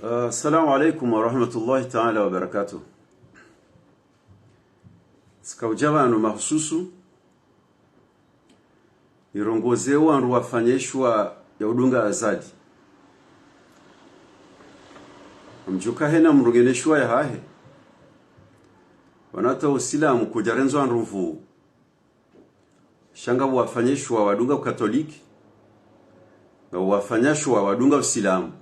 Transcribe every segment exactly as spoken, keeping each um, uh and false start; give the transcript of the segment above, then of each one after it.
Assalamu alaikum warahmatullahi taala wabarakatuh. Tsika udja pvanu mahususu nirongoze wandru wafanya ishuwa ya udunga Azali. Ngamdjuwa ukaya hena mndru ngena ishuwa yahahe. Wana hata Usilamu kudjarendzo wandru nvuu. Sha ngapvo wafanya ishuwa wadunga Ukatoliki, ngapvo wafanya ishuwa wadunga Usilamu.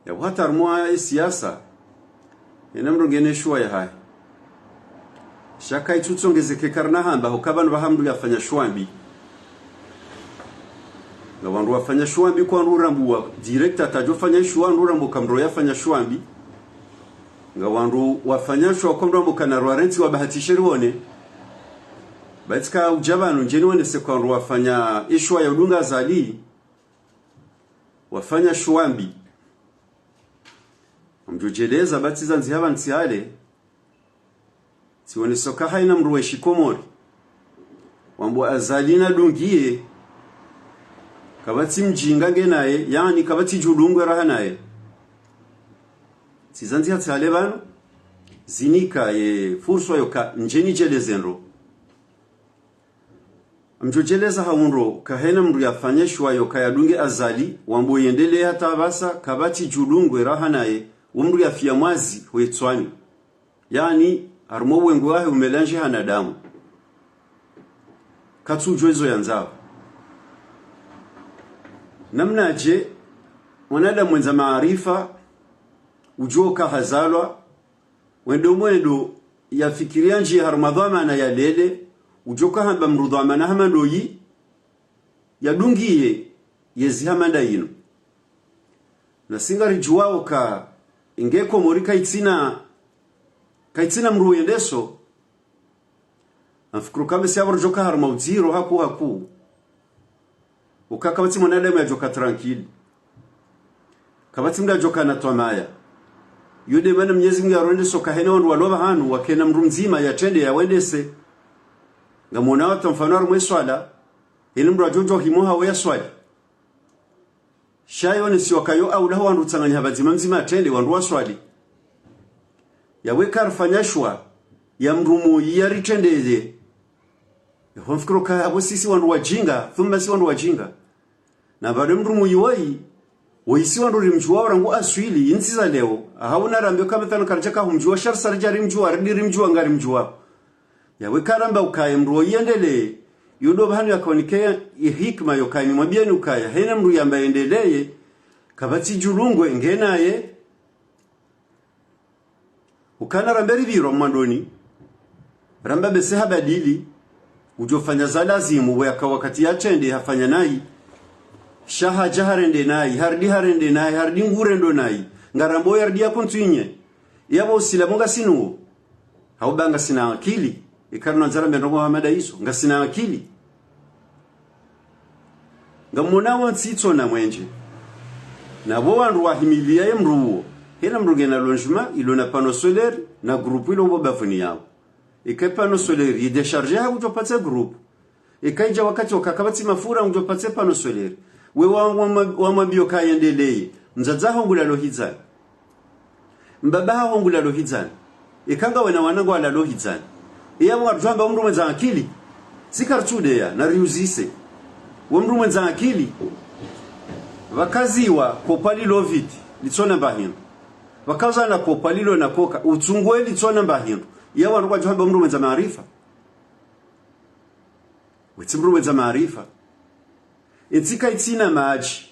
Yapvo hata harumwa ye siasa, hena mndru ngena ishuwa yahahe. Sha kayitsutsongezeke karina hamba hukaya pvanu pvaha mndru yafanya shuwa mbi. Ngapvo wandru wafanya shuwa mbi kwa wandru urambuwa direct hata djofanya ishuwa wandru urambuwa ukaya mndru yafanya shuwa mbi. Ngapvo wandru wafanya ishuwa kwa mndru urambuwa ukaya narwarentsi wabahatishe riwone. Ba tsika udja pvanu ndje niwonese ukaya wandru wafanya ishuwa ya udunga Azali wafanya shuwa mbi. Ngamdjo djeleza ba tsi zandzi hapvanu tsi hale. Tsiwonesa ukaya hayina mndru we shikomori wambwa Azali nadungiye, kapvatsi mdjinga nge naye, yaani kapvatsi djudungwe raha naye. Tsi zandzi hatsi hale pvanu, zinika ye furswa yoka ndje nidjeleze ndro. Ngamdjo djeleza ha undro ukaya hena mndru yafanya ishuwa yoka yadunge Azali, wambwa yendelee hata pvasa, kapvatsi djudungwe raha naye, wo mndru yafiya mwazi hwe tswani. Yaani, harumwa uwengu wahe umelange hana damu. Katsudjuwa izo yandzao. Namnadje, mwanadamu mwendza maarifa, udjuwa ukaya hazalwa, wendo mwendo yafikiri yandjiye harumwa dhwamana yalele, udjuwa ukaya hamba mndru dhwamana hama ndoyi, yadungiye yezi hama nda yinu. Nasi ngaridjuwao ukaya inge Komori kayitsina, kayitsina mndru yendeso, ngamfikiri ukaya mbe si yapvo ridjoka harumwa udziro hakuu hakuu. Ukaya kapvatsi mwanadamu yadjoka tranquille. Kapvatsi mndru yadjoka na twamaya. Yo nde mana Mnyezi Mungu yarendesa ukaya hena wandru walo pvahanu wakena mndru mdzima yatrende yawendese. Ngamwona hata mfano harumwa ye swala, hena mndru yadjodjo himo hawe yaswali. Sha yonesiwa ukaya yo aula ho wandru utsanganyiha pvadzima mdzima yatrende wandru waswali. Yawe karifanya ishuwa ya mndru moyi yaritrendeze. Yapvo ngamfikiri ukaya yapvo sisi wandru wadjinga, thumma si wandru wadjinga. Na bado mndru moyi woyi, woyi si wandru rimdjuwao rangu aswili, yentsi za leo. Aha una rambe ukaya mathalan karidjaka humdjuwa, sha risa ridja rimdjuwa, ridi rimdjuwa, ngarimdjuwao. Yawe karamba ukaya mndru woyi yendelee, yo ndo pvahanu yakaoneke ye hikima yoka nimwambiyeni ukaya hena mndru yamba yendelee, kapvatsi djudungwe nge naye. Ukana rambe ripvirwa mwandoni, ramba be si habadili, udjofanya za lazimu, we yaka wakati yatrende hafanya nayi, sha hadja harende nayi, haridi harende nayi, haridi ngurendo nayi, ngarambao yaridi yakuntwinye. Yapvo Usilamu ngasina wo. Hauba ngasina akili. Ikao nandzara mbe ndrongo hama nda izo. Ngasina akili. Ngamwona wo ntsi itsona mwenje. Na pvo wandru wahimiliya ye mndru uwo. Hena mndru ngena logement, ilo na panneau solaire, na groupe ilo pvo bapvuni yawo. Ika ye panneau solaire, yi décharge ha kudjopvatse groupe. Ika idja wakati wakaya kapvatsi mafura ngudjopvatse panneau solaire. We wa, wa, wamwambiyo ukaya yendelee. Mdzadze haho ngulalo hidzani. Mbaba haho ngulalo hidzani. Ika ngawe na wana ngwalalo hidzani. Iya wandru hamba wo mndru mwendza akili. Sika ritsudeya, nariuzise. Wo mndru mwendza akili. Pvakaziwa kopwa lilo vide, litsona mba hindru. Pvakauzana kopwa lilo na koka, utsungue litsona mba hindru. Iya wandru ngwadjo hamba wo mndru mwendza maarifa. We tsi mndru mwendza maarifa. Yentsi kayitsina madji.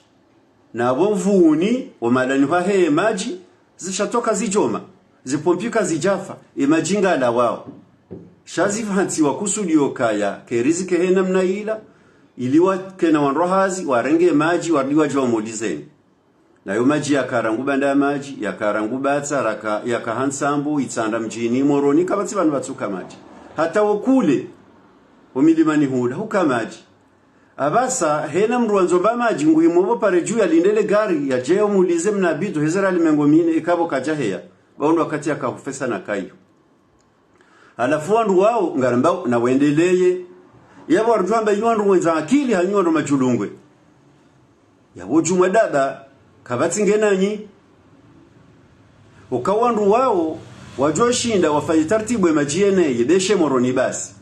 Na pvo mvuni, wo mahalani hwahe ye madji, zishatoka zidjoma, zipompi kazidjafa, ye madji ngalawao. Sha zifantsiwa kusudi yokaya, ke riziki he namna yila, ili wakena wandru hazi, warenge madji, waridi wadje wamolizeni. Na yo madji yaka rangu Banda ya Madji, yaka rangu Batsa, raka, yaka Hantsambu, Itsandra mdjini, Moroni, kapvatsi pvanu pvatsuka madji. Hata wo kule, wo milimani hula, huka madji. Apvasa, hena mndru wandzo mba madji, nguhimo pvo pare dju yalinde le gari, yadje yamulize mna bidon, heze riali mengo mine, ikapvo kadjaheya. Ba wo ndo wakati yaka hufesa na kayo. Halafu wandru wawo, ngarambao, nawendeleye. Yapvo wandru hamba, nyi wandru mwendza akili, hanyu wandru madjulungwe. Yapvo djumwa daba, kapvatsi nge nanyi, Uka wandru wawo wadjoshinda wafanye tartibu ye madji yene yedeshe Moroni basi.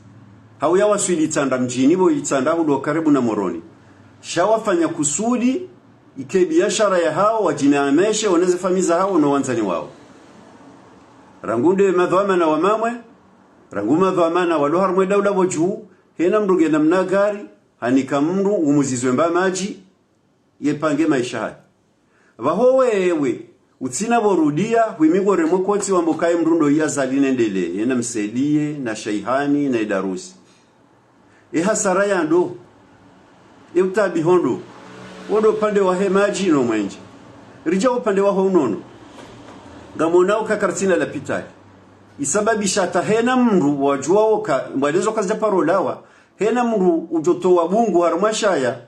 Hau yawaswili Itsandra mdjini pvo Itsandra hulo karibu na Moroni. Sha wafanya kusudi, ike biashara yahawo, wadjineemeshe, wo ne ze famiyi zahawo no wandzani wawo. Rangu nde madhwamana wa mamwe, rangu madhwamana walo harumwa ye daula pvo dju, hena mndru ngena mna gari, hanika mndru umuzizwe mba madji, yepange maesha hahe. Pvaho wewe, utsina pvo rudia, hwimi ngo remwe kotsi wambe ukaye mndru ndo iya Azali nendelee, yena Msaidié, na Shaihani, na Idarusi. E hasara ya ndo, e utabiho ndo, wo ndo upande wahe madji no mwenje. Ridja upande waho unono. Ngamwonao uka kartsina lapitali. Isababisha hata hena mndru wadjuwa woka, mbwalezo kazidja paro lawa, hena mndru udjotowa bungu harumwa shaya,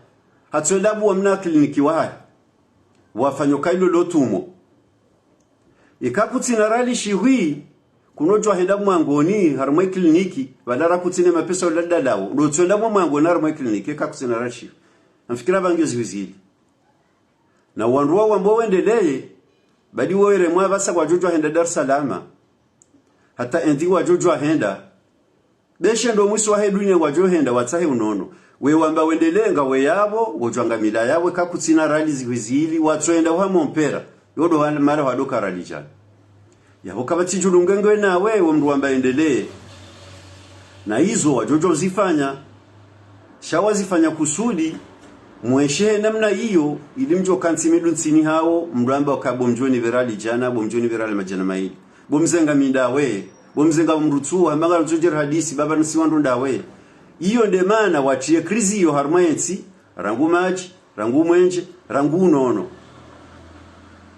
hatsoenda pvuwa mna kliniki wahahe. Wafanya uka ilo lo tumo. Ika kutsina rali shihwi, kunodjwa henda mwangoni, harumwa ye kliniki, pvala ra kutsina mapesa ula dalawo, ndo tsoenda mwa mwangoni harumwa ye kliniki, ika kutsina rali shihwi. Namfikira pvangiyo zihwi zili. Na wandru wawo wambo wendeleye, badi wo weremwa pvasa kwadjodjwa henda Dar es Salaam. Hata endi wadjodjwa henda, beshe ndo mwiso wahe dunia wadjo henda watsahe unono. We wamba wendelee ngawe yapvo, wodjwanga mila yapvo, ika kutsina rali zihwi zili, watsoenda uha mompera. Yo ndo wa-, mara hwadoka rali djana. Yapvo kapvatsi djulunge ngwe nawe, wo mndru wamba endelee. Na izo wadjodjo zifanya. Sha wazifanya kusudi, mweshehe namna iyo, ili mdjo kantsi mindru ntsini hawo, mndru amba uka bo mdjoni pve rali djana, bo mdjoni pve rali madjana mayili. Bo mzenga minda we, bo mzenga mndru tsu, hamba ngarutsudjeri hadisi, baba nsi wandru nda we. Iyo nde mana watriye krizi iyo harumwa yentsi, rangu madji, rangu mwenje, rangu unono.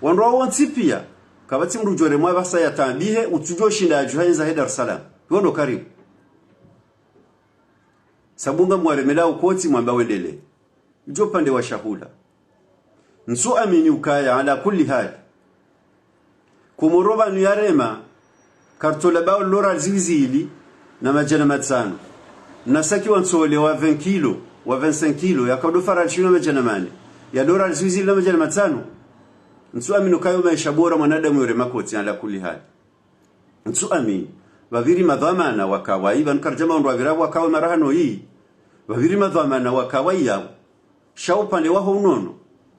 Wandru wawo wontsi pia, kapvatsi mndru djoremwa pvasa yatabihe, utsudjoshinda yadjuha yendza he Dar es Salaam. Yo ndo karibu. Sabu ngamwaremela ukotsi mwamba wendelee. Idjo upande wa shahula. Ntsu amini ukaya ala kulli hali. Komoro pvanu yarema, kartola bao lora zihwi zili na madjana matsanu. Na saki wa ntsole wa vingt kilo, wa vingt-cinq kilo, yakaudjo faralishwa na madjana mane. Ya lora zihwi zili na madjana matsanu. Ntsu amini ukaya maesha bora mwanadamu yorema kotsi ala kulli hali. Ntsu amini. Pvapviri madhwamana wakawayi, pvanu karidja maundru wapvira wakawe marahano yi. Pvapviri madhwamana wakawayi yapvo. Sha upande waho unono,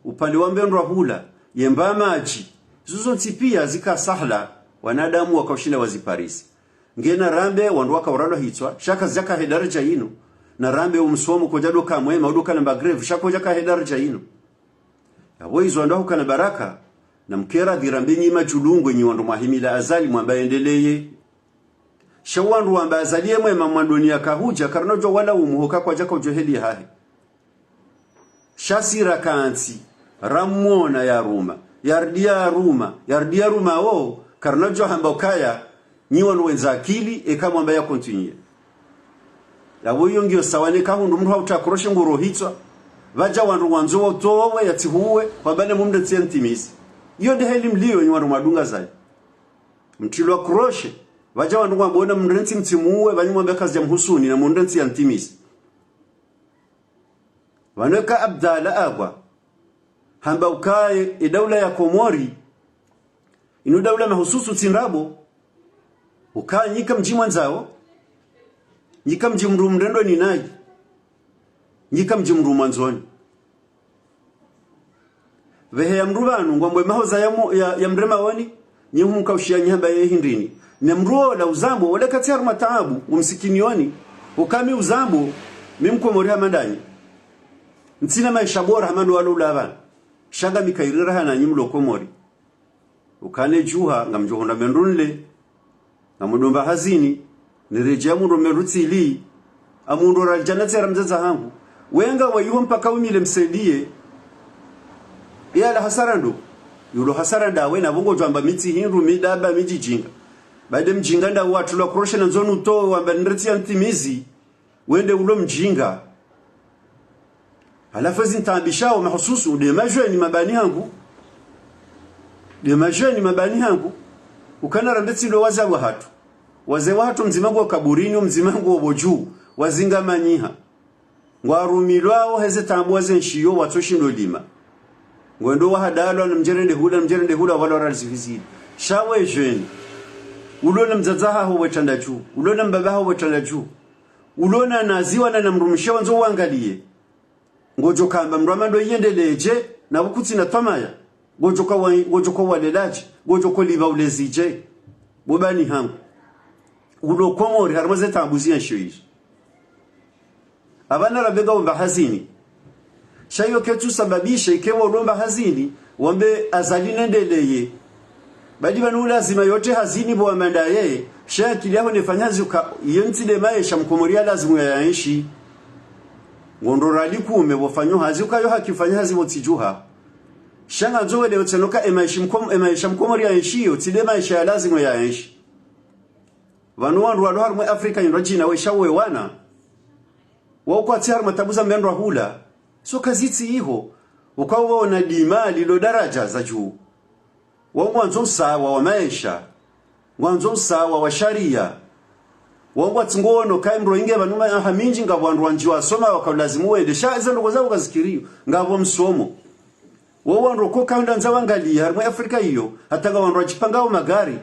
upande wa mbe ndrwa hula, yemba madji, zuzo ntsi pia zika sahla, wanadamu wakaushinda waziparisi. Ngena rambe, wandru wakauralwa hitswa, sha kazidjaka he daraja yinu. Na rambe umsomo kodja doka mwema, udoka namba grève, sha kodjaka he daraja yinu. Yapvo izo wandru wahukana baraka, na mkera dhirambe nyi madjulungu nyi wandru mwahimila Azali mwamba endeleye. Sha wandru wamba Azali ye mwema mwandoni yakahudja, karina udjo wala umuhoka kwadjaka udjo heli hahe. Sha si rakantsi, ramwona yaruma, yardia yaruma, yardia yaruma wo, karina udjo hamba ukaya, nyi wanu wendza akili, eka mwamba ya continuer. Yapvo iyo ngiyo sawa neka hundru mndru hauta kroshe nguro hitswa, pvadja wandru wandzo wautowe yatsihuwe, wamba ne mumndre ntsi ya ntimizi. Iyo nde heli mliyo nyi wandru mwadunga Azali. Mtrilwa kroshe, pvadja wandru wambona mndre ntsi mtsimuwe, pvanyu mwambe kazidja mhusuni na mumndre ntsi ya ntimizi. Pvanu eka Abdala agwa, hamba ukaye, e daula ya Komori, inu daula mahususu tsi ndrabo, uka nyika mdji mwandzao, nyika mdji mndru mrendo ni nayi, nyika mdji mndru mwandzoni. Pvehe ya mndru pvanu, ngwambwe mahoza ya mu-, ya, ya mrema woni, nyi humka ushia nyi hamba ye hindrini. Ne mndru ola uzambo, ole katsi harumwa taabu, umsikini woni, ukami uzambo, mi Mkomori hama ndanyi. Ntsina maesha bora hama ndo walo ula pvanu. Sha ngami kairira hana nyi mlo Komori. Ukane djuha, ngamdjo hundra mendru nle, ngamdjo mba hazini, niredjea mundro mendru tsili, amundro ralijana tsera mdzadze hangu. Wenga wa iho mpaka umile msaidiye. Ye ala hasara ndo, yulo hasara ndawe na pvo ngodjo amba mi tsi hindru, mi daba, mi djidjinga. Bade mdjinga nda watrilwa kroshe na ndzoni utowe wamba nretsi ya ntimizi. Wende ulo mdjinga. Halafu ezi ntaabishao mahususu, nde majweni mabani hangu. Nde majweni mabani hangu. Ukana rambe tsi ndo wazee wahatru. Wazee wahatru mdzima ngwao kaburini, mdzima ngwao pvo dju. Wazinga manyiha. Ngwarumilwao heze taabu waze nshiyo watso shindo lima. Ngwendo wahadalwa na mdjerende hula, na mdjerende hula walo rali zihwi zili. Sha we jeune, ulo na mdzadze haho we tranda dju, ulo na mbaba haho we tranda dju, ulo na nazi wana na mdrumshe wandzo wangaliye. Ngodjo kamba mdru hama ndo yendeledje, na pvo kutsina twamaya. Ngodjo ka wa-, ngodjo ka walelaje, ngodjo ka lipva ulezije. Bo bani hangu. Ulo Komori, harumwa ze taabu zi yenshio izo. Apvanu rambe ngwao mba hazini. Sha iyo ketsu sababisha ike wao ulo mba hazini, wambe Azali nendeleye. Badi pvanu lazima yotre hazini bo wamanda ye, sha akili yaho nefanya hazi uka, iyo ntsi nde maesha mkomori ya lazimu ya yaenshi. Ngondro rali kume pvo fanyo hazi uka yo haki ufanya hazi pvo tsidjuha. Sha ngandzo welewe tsena uka emaesha mkom-, emaesha mkomori yaenshi iyo, tsi nde maesha ya lazimu ya yaenshi. Pvanu wandru walo harumwa Afrika yindrwa djina we sha we wana. Wao kwatsi harumwa taabu za mendrwa hula. So kazitsi iho. Uka wao na dima lilo daraja za dju. Wao ngwandzo usawa wa maesha. Ngwandzo usawa wa sharia. Wao ngwatsi ngono kayi mdru inge pvanu maha mindji ngapvo wandru wandji wasoma waka lazimu wende. Sha eze ndrongoo zao kazikiriyo. Ngapvo msomo. Wao wandru ko kaunda ndza wangaliya harumwa Afrika iyo. Hata nga wandru wadjipangao magari.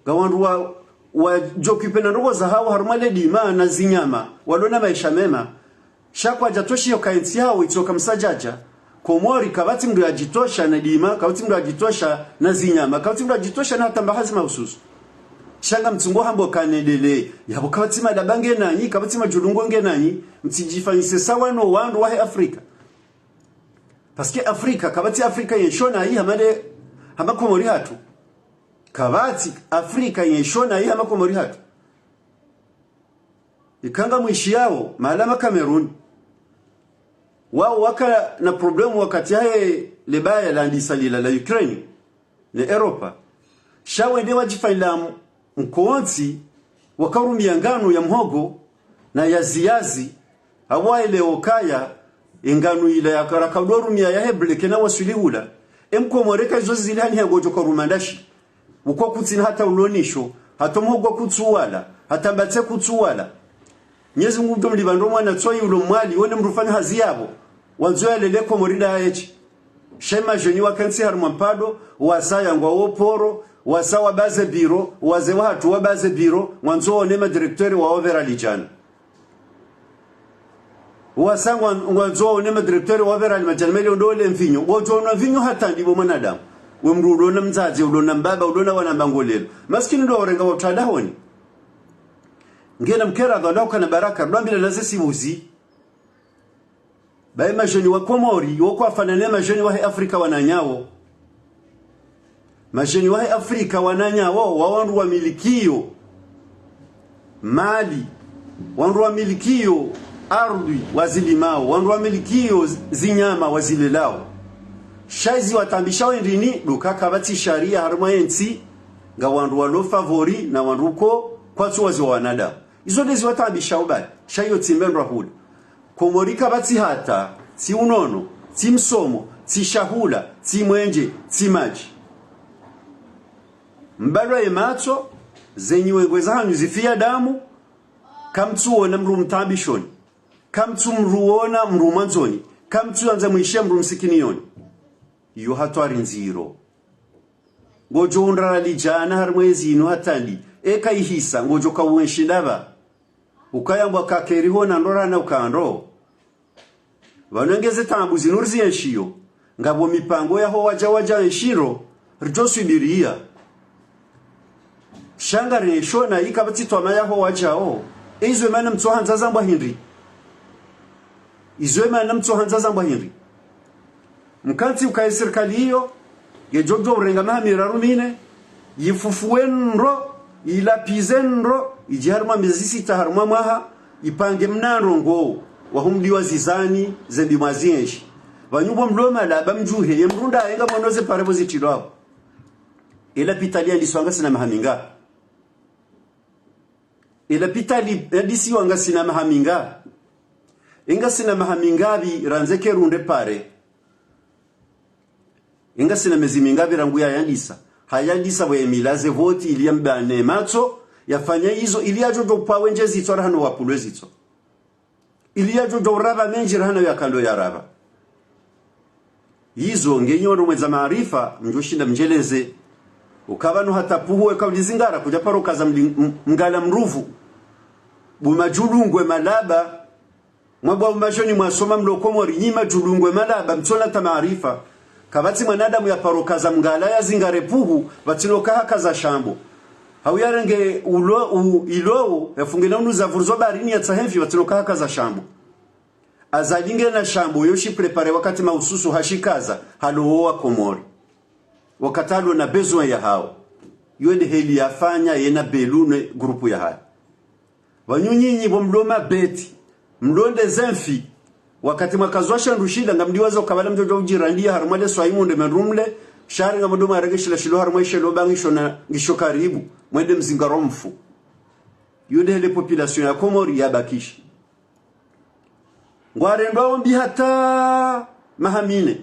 Nga wandru wa, wadjo kipe na ndrongoo za hawo harumwa le dima na zinyama, walo na maesha mema. Sha kwadjatoshiyo ka entsi yawo itsoka msadjadja. Komori kapvatsi mdru yadjitosha na dima, kapvatsi mdru yadjitosha na zinyama, kapvatsi mdru yadjitosha na hata mba hazi mahususu. Sha ngamtsungo hambo kanendele, yapvo kapvatsi madaba nge nanyi, kapvatsi madjulungo nge nanyi, mtsidjifanyise sawa no wandru wahe Afrika. Parce que Afrika, kapvatsi Afrika yenshio nayi hama nde, hama Komori hatru. Kapvatsi Afrika yenshio nayi hama Komori hatru. Ika ngamwishiyao, mahala ma Cameroun. Wao waka na problème wakati yahe lebaya landisa lila la Ukraine, ne Europa. Sha wende wadjifanyila m-, mkontsi, waka urumia nganu ya mhogo, na yaziyazi, hawa eleo kaya, enganu ila ya karaka udo rumia yahe bleke na waswili hula. Emkomori ka izo zili hani hangodjo ka rumandashi. Uko kutsina hata ulo nisho, hata mhogo kutsu wala, hata mbatse kutsu wala. Mnyezi Mungu ndo mlipva ndo mwana tsoyi ulo Mwali, wone mdru fanya hazi yapvo. Wandzo yalele Komori nda yaeche. Sha ema jeunes wakentsi harumwa mpado, wasa yangwao poro, wasa wabaze biro, wazee wahatru wabaze biro, ngwandzo wone madirecteur wa opéra lidjana. Wasa ngwa-, ngwandzo wone madirecteur wa opéra limadjana meli ondole mvinyo. Ngodjo ona mvinyo hata ndi bo mwanadamu. We mdru ulo na mdzadze, ulo na mbaba, ulo na wana mba ngolelo. Maskini ndo urenga wa utrada honi. Ngena mkera ndo anda ukana baraka, ndo ambila naze sibuzi. Baye ema jeunes wa Komori, woko wafanane ema jeunes wahe Afrika wananyawo. Ema jeunes wahe Afrika wananyawo, wa wandru wamilikiyo mali, wandru wamilikiyo ardhwi wazilimao, wandru wamilikiyo zi-, zinyama wazilelao. Sha izi watambisha wendrini, duka kapvatsi sharia harumwa yentsi, nga wandru walo favori na wandru ko kwatsu wazi wa wanadamu. Izo ndezi watambisha ubali, sha iyo tsi mendrwa hula. Komori kapvatsi hata, tsi unono, tsi msomo, tsi shahula, tsi mwenje, tsi madji. Mbalwa ye matso, zenyi wengwe zahanyu zifiya damu, kamtsu wona mdru mtambishoni, kamtsu mdru wona mdru mwandzoni, kamtsu yandza mwishiya mdru msikiniyoni. Iyo hatwari ndziro. Ngodjo undra lidjana harumwa yezi inu hata ndi, eka ihisa, ngodjo ka uenshi ndapva. Ukaya mbwa kakeri hona ndo rana ukandro. Pvanu ngeze taabu zinu rizienshiyo, ngapvo mipango yaho wadja wadja enshiro, ridjo swubiriya. Sha nga rensho na ika pvatsi twamaya ho wadjao, izo emana mtsohandza zambwa hindri. Izo emana mtsohandza zambwa hindri. Mkantsi ukaye sirikali iyo, ngedjo djo urenga maha miraru mine, yifufuwe ndro, yilapvize ndro, yidje harumwa mezi sita harumwa mwaha, yipange mna ndrongoo, wahumdiwa zizani, zembi mwazienshi. Pvanu pvo mlo malaba mdjuhe, ye mdru ndaye nga mwono ze pare pvo zitrilwao. Ye lapitali yandiswa ngasina maha minga. Ye lapitali yandisiwa ngasina maha minga. Ingasina maha mingapvi randze ke runde pare. Ingasina mezi mingapvi rangu yayandisa. Hayandisa pvo yemilaze voti ili yambane matso, yafanya izo ili yadjo djo pvwa wendje zitswa rahana wapvulwe zitswa. Ili yadjo djo urapva mendji rahana yakalo yarapva. Yizo nge nyi wandru mwendza maarifa, mdjo shinda mdjeleze, Ukapvanu hata puhu weka ulizingara, kudja paro kaza mli-, m-, mngala mruvu. Bo madjulungwe malaba. Mwabwa bo madjoni mwasoma mlo Komori, nyi madjulungwe malaba, mtsona ta maarifa. Kapvatsi mwanadamu ya paro kaza mngala ya zingare puhu, pvatsina uka hakaza shambo. Hau yarenge ulo, u, ilowo, yafunge na unu za vurzo baharini yatsahe mfi, pvatsina uka hakaza shambo. Azali ngena shambo, yo shi préparé wakati mahususu hashikaza, halo wo wa Komori. Wakati alo na besoin ya hawo. Yo nde heli yafanya yena Belu ne groupe ya hayo. Pvanu nyinyi pvo mlo mabeti, mlo nde zemfi. Wakati mwakazwa shandru shila, ngamdiwaza ukapvala mdjodjo udjirandiya harumwa le swaimu nde mendru mle, shari ngamdo mwarenge shila shilo harumwa ishelo ba ngisho na, ngisho karibu, mwende mzingaro mfu. Yo nde hele population ya Komori yabakisha. Ngwarendwa ombi hata maha mine.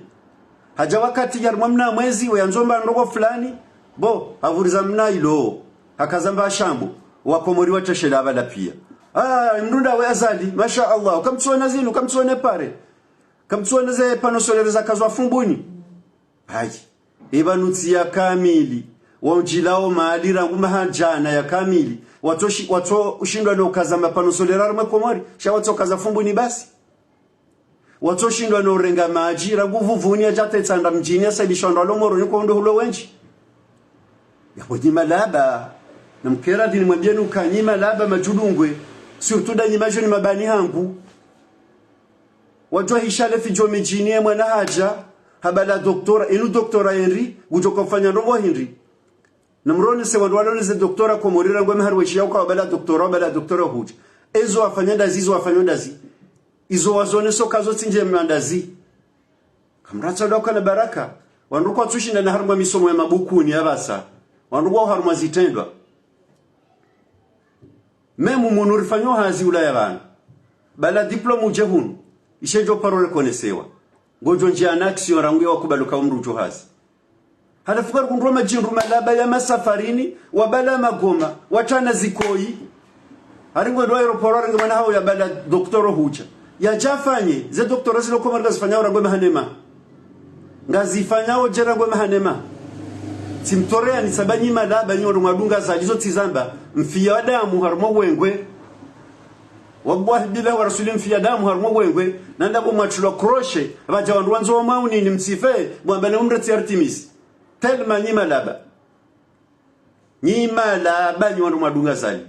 Hadja wakati yarumwa mna mwezi, we yandzo mba ndrongoo fulani, bo, havuriza mna ilo, hakaza mba shambo, wa Komori watsashela pvala piya. Ah, mdru nda we Azali, masha Allah, kamtsona zinu, kamtsone pare, kamtsone ze panneaux solaires zakazwa Fumbuni. Hayi. Eba nutsi ya kamili. Waundjilao mali rangu maha djana ya kamili. Watso shi-, watso ushindwa no kaza ma panneaux solaires harumwa Komori. Sha watso kaza Fumbuni basi. Watso shindwa no renga madji rangu Vuvuni yadja hata Itsandra mdjini ya saidisha wandru walo Moroni kwa undro hulo wendji. Yapvo nyi malaba. Na mkera dhini mwambiye nuka nyi malaba madjulungwe. Surtout nda nyi madjoni mabani hangu. Wadjuwa hisha le fidjo midjini ye mwana hadja, habala doctorat, inu doctorat hindri, ngudjo kofanya ndrongoo hindri. Na mronese wandru walonese doctorat Komori rangu maha rweshiya uka wabala doctorat, wabala doctorat hudja. Ezo wafanya ndazi, izo wafanya ndazi. Izo wazoneso kazo tsi ndjema ndazi. Kamratsa ndo ukana baraka. Wandru kwatsushinda na harumwa misomo ya mabukuni ya pvasa. Wandru kwa harumwa zitrendwa. Memu munu rifanyo hazi Ulaya pvanu. Bala diplôme udje hunu. Ishe ndjo paro reconnaissewa. Ngodjo ndjia na action rangu ya wakubali uka umdru udjo hazi. Halafu kari kundrwa madjindru malaba ya masafarini, wabala magoma, watsana zikoyi. Hari ngwendo aéroport, hari nge mwana hawo yabala doctorat hudja. Yadja fanye, ze doctorat zilo Komori ngazifanyao rangu maha nema. Ngazifanyao dje rangu maha nema. Tsimtoreya ni saba nyi malaba nyi wandru mwadunga zalizo tsi zamba, mfiya damu harumwa wengwe. Wallahi billahi wa rasuli mfiya damu harumwa wengwe, nanda bo mwatsulwa crochet, pvadja wandru wandzo wa mauni ni mtsife, mwamba ne umreti Artemis. Tellement nyi malaba. Nyi malaba nyi wandru mwadunga zali.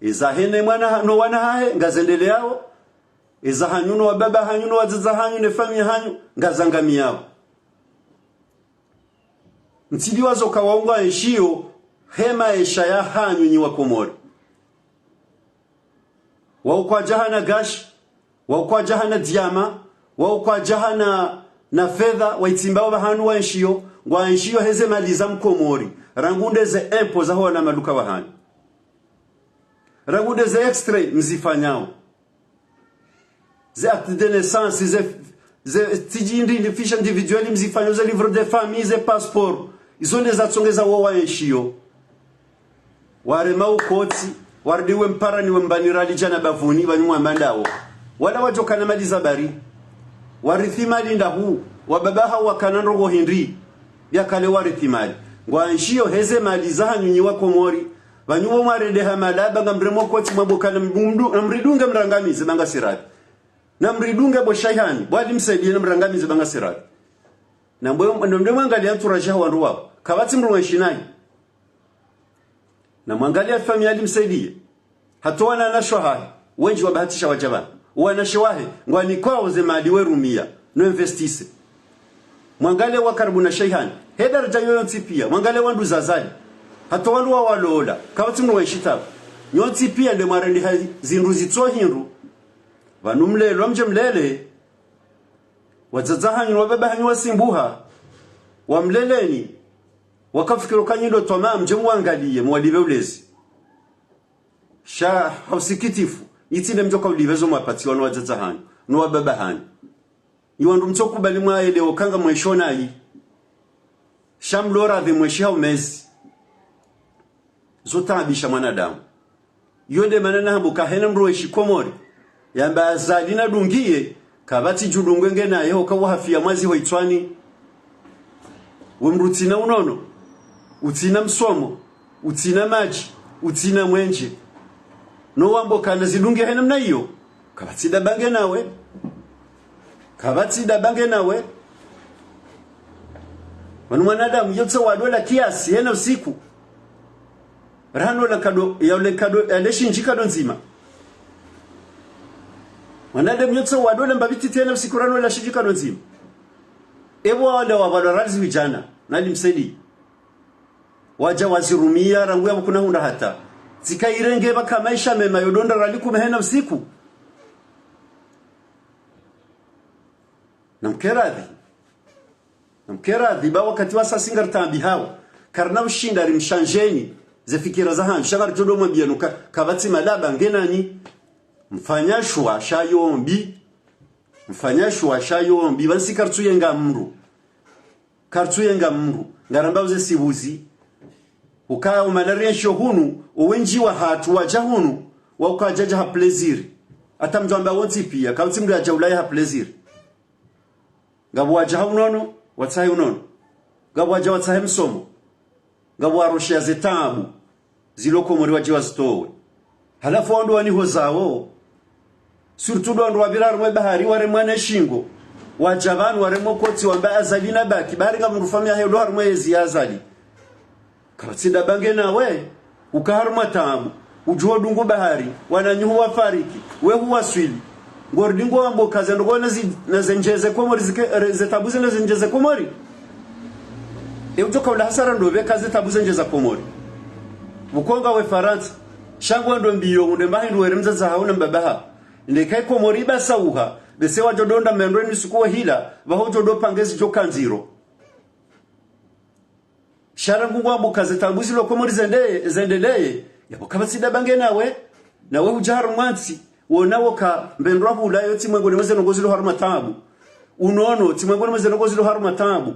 Eza hene mwana ha-, no wana hahe, ngazendeleyao. Eza hanyu no wababa hanyu no wadzadze hanyu ne famiyi hanyu, ngazangamiyao. Mtsidiwazo uka wao ngwaenshiyo, he maesha ya hanyu nyi wa Komori. Wao kwadja hana gashi, wao kwadja hana diama, wao kwadja hana na fedha, waitsimbao pvahanu waenshiyo, ngwaenshiyo heze mali za mkomori, rangu nde ze impôts za ho wana maduka pvahanu. Rangu nde ze extrait mzifanyao. Ze acte de naissance, ze, ze tijindi, ni fiche individuelle mzifanyao, ze livre de famille, ze passeport. Izo nde zatsongeza wo waenshiyo. Warema ukotsi, waridi we mpara ni we mbani rali djana bavuni, pvanu mwamba ndawo. Wala wadjo kana mali za bari. Warithi mali ndahu, wababa hawo wakana ndrongoo hindri. Yakale warithi mali. Ngwaenshiyo heze mali za hanyu nyi wa Komori. Pvanu wo mwarendeha malaba ngamremo kotsi mwambo kana mdumdu, namridunge mrangamize ba ngasi radhi. Namridunge bo Shaihani, bo Ali Msaidie namrangamize ba ngasi radhi. Na mbo, na mbo mwangaliya entourage ya wandru wao. Kapvatsi mdru wenshi nayi. Na mwangaliya famiyi ya Ali Msaidie. Hata wananyashe wahahe, wendji wabahatisha wadja pvanu. Wananyashe wahe, ngwanikwao ze mali werumiya, no investise. Mwangaliye wa karibu na Shaihani, he daraja yoyontsi piya, mwangaliye wandru za Azali. Hata wandru wawalola, kapvatsi mdru wenshi tabu. Nyontsi piya nde mwarendeha zindru zitso hindru. Pvanu mlelwa mdje mlele. Wadzadze hanyu, wababa hanyu wasimbuha. Wamleleni. Wakafikiri uka nyi ndo twamaa mdje mwangaliye, mwalipve ulezi. Sha ha usikitifu, itsi nde mdjoka ulipve zo mwapatsiwa no wadzadze hanyu, no wababa hanyu. Iwandru mtsokubali mwaelewa uka ngamwenshiyo nayi. Sha mlo radhi mwenshi ha umezi. Zo taabisha mwanadamu. Iyo nde mana nahamba uka hena mdru wenshi Komori yamba Azali nadungiye, kapvatsi djulungwe nge naye hoka wahafiya mwazi ho itswani. We mdru tsina unono. utsina msomo, utsina madji, utsina mwenje. No wambo kana zidunge he namna iyo. Kapvatsi daba nge nawe. Kapvatsi daba nge nawe. Wanu mwanadamu yotsa wadola kiasi hena usiku. Rano la kado, ya le kado, ya le shinji kado ndzima. Mwanadamu yotsa wadola mbapvi titi hena usiku rano la shinji kado ndzima. Ewa wale wa balwa ralizi wijana, nali msedi. Waja wazirumia rangu ya mkuna hundra hata. Tsika irenge baka maesha mema yodonda rali kume hena usiku. Namkeradhi. Namkeradhi ba wakati wa sasi ngaritaabihao. Karina ushinda rimshanjeni ze fikira za hanyu. Sha ngaridjo do mwambia nuka kapvatsi madaba nge nanyi. Mfanya shuwa sha yombi. Mfanya shuwa sha yombi. Pvanu si karitsu yenga mdru. Karitsu yenga mdru. Ngaramba uze sibuzi. Uka umalaria nsho hunu, owendji wahatru waja hunu, wa uka waja ha plaisir. Hata mdru amba wontsi pia, kapvatsi mdru aja Ulaya ha plaisir. Ngapvo waja ha unono, watsahe unono. Ngapvo waja watsahe msomo. Ngapvo waroshea ze taabu. Zilo Komori waje wazitowe. Halafu wandru waniho zawo. Surtout ndo wandru wapvira harumwa bahari waremwa ne shingo. Waja pvanu waremwa koti wamba Azali nabaki. Bahari nga mdru famiya he ndo harumwa yezi ya Azali. Kapvatsi daba nge nawe. Uka harumwa taabu. Ujuwa dungu bahari. Wananyu huwafariki. We huwaswili. Ngorudi ngo wambo kaze ndoko na zi-, na zenjeze Komori zike, re-, ze taabu zina zenjeze Komori. E utoka ula hasara ndo pveka ze taabu zenjeza Komori. Ukonga we Farantsa. Sha ngwendo mbiyo, unde mbahi ndo were mdzadze haho na mbaba haho. Nde kai Komori basa uha, bese wajo donda mendro ni suku wa hila, pvaho jo do pangezi jo kandziro. Sha rangu ngwambo kaze taabu zilo Komori zende-, zendeleye, yapvo kapvatsi daba nge nawe, nawe huja harumwa ntsi, wona woka mbendro hula yo tsi mwengoni mwa ze ndrongoo zilo harumwa taabu. Unono, tsi mwengoni mwa ze ndrongoo zilo harumwa taabu.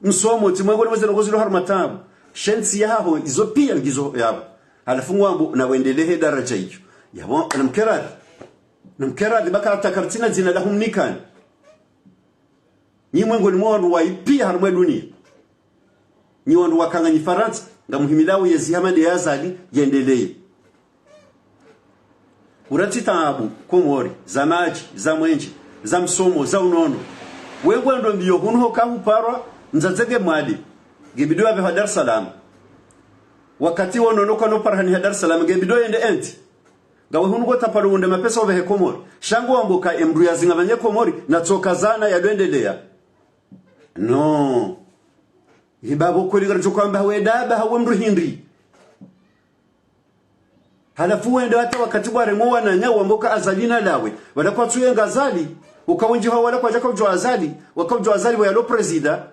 Msomo, tsi mwengoni mwa ze ndrongoo zilo harumwa taabu. She ntsi yaho, izo pia ngizo yapvo. Halafu ngwambo, na wendelee he daraja iyo. Yapvo, namkeradhi. Namkeradhi baka hata karitsina dzina la humnikani. Nyi mwengoni mwa wandru wa ipia harumwa dunia. Nyi wandru wakanganya Farantsa, ngamuhimilao yezi hama nde ya Azali, yendeleye. Uratsi taabu, Komori, za madji, za mwenje, za msomo, za unono. We ngwendo mbiyo hunu hoka huparwa, mdzadze nge Mwali, nge bidi wapve ha Dar es Salaam. Wakati wonono kano parhani ha Dar es Salaam, nge bidi yende enti. Ngawe hunu ngo tapalo unde mapesa opvehe Komori. Sha ngwambo ka emdru yazinga pvanye Komori, na tsoka zana ya dwendelea. No. Hibabo kweli karijo kwamba we daba hawe mdru hindri. Halafu wende hata wakati waremwa wananya wambo ka Azali nalawe. Wala kwatsu yenga Azali. Uka wendji hawo wala kwaja kaujua Azali. Wakaujua Azali wa yalo prezida.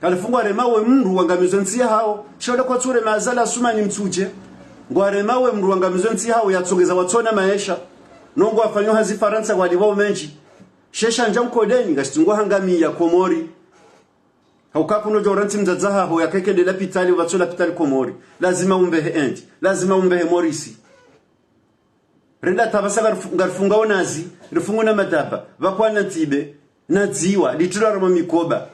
Halafu ngwarema we mdru wangamizo ntsi yahawo. Sha wala kwatsu rema Azali Asumani Mtsudje. Ngwarema we mdru wangamizo ntsi yahawo yatsongeza watsona maesha. No ngwafanyo hazi Farantsa wali wao mendji. She sha ndja nkodeni, ngashitsi ngwahangamiya Komori. Hauka kuno djo rantsi mdzadze haho yaka kende lapitali, upvatso lapitali Komori. Lazima umbehe enti. Lazima umbehe Morisi. Renda tapvasa ngarifu-, ngarifungao nazi, rifungu na madaba, pvakwana ntsibe, na dziwa, litilwa harumwa mikoba.